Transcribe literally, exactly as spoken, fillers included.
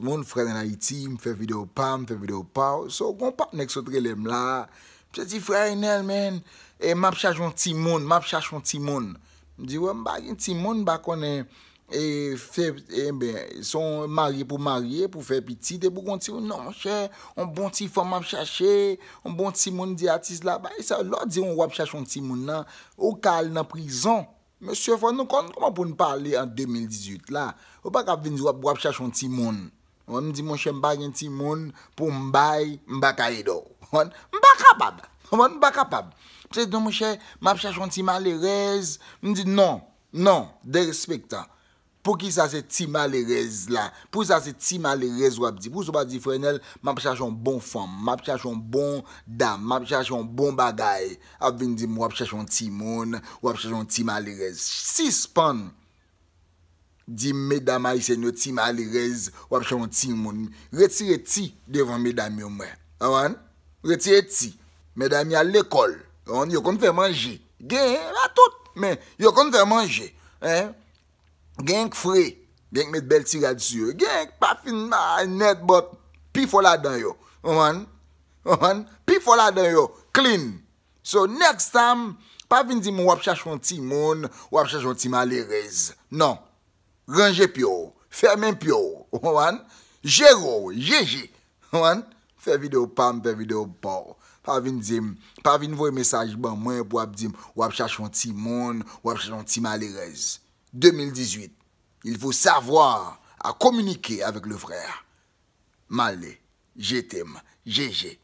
moun, Frè Ann Ayiti, m fè videyo pa m, m fè videyo pa w. So, gon patnè k sot rele m la. Misye di, "Frè Enèl, man, e m ap chache yon timoun, m ap chache yon timoun." M di, "Wè, m pa gen timoun, m pa konnen e fè, e ben, se yon marye pou marye, pou fè pitit, e pou gon timoun. Non, monchè, yon bon ti fanm m ap chache, yon bon timoun." M di atis la, "Bay sa, lè w di w ap chache yon timoun nan, ou ka al nan prizon." Mesye, fò nou konn kòman pou n pale an de mil dizuit la. Ou pa ka vin di w ap, w ap chache yon timoun. Mwen, m di, "Monchè, m pa gen timoun pou m bay, m pa ka ede w." Konprann? M pa kapab. Konprann? M pa kapab. Se di, "Monchè, m ap chache yon ti malerèz." M di, "Non, non, derespektan. Poukisa se ti malerèz la? Poukisa se ti malerèz w ap di? Poukisa w pa di, 'Frè Enèl, m ap chache yon bon fanm, m ap chache yon bon dam, m ap chache yon bon bagay'?" Ap vin di m, "W ap chache yon timoun, w ap chache yon ti malerèz." Sispann di medam ayisyèn yo ti malerèz, w ap chache yon timoun. Retire ti devan medam yo, mwen. Konprann? Retire ti. Medam yo al lekòl. Konprann? Yo konn fè manje. Gen, pa tout, men yo konn fè manje. Hein? Gen k fre. Gen k met bèl ti rad sou yo. Gen k pa fin mal nèt, but pi fò ladan yo. Konprann? Konprann? Pi fò ladan yo clean. So, next time, pa vin di m w ap chache yon timoun, w ap chache yon ti malerèz. Non. Ranje pye w. Fèmen pye w. Ou konprann? Jere w. Jeje. Ou konprann? Fè videyo pa m, fè videyo pa w. Pa vin di m, pa vin voye mesaj ban mwen pou w ap di m w ap chache yon timoun, w ap chache yon ti malerèz. De mil dizuit. Il faut savoir à communiquer avec le frère. M ale. Je t'aime. Jeje.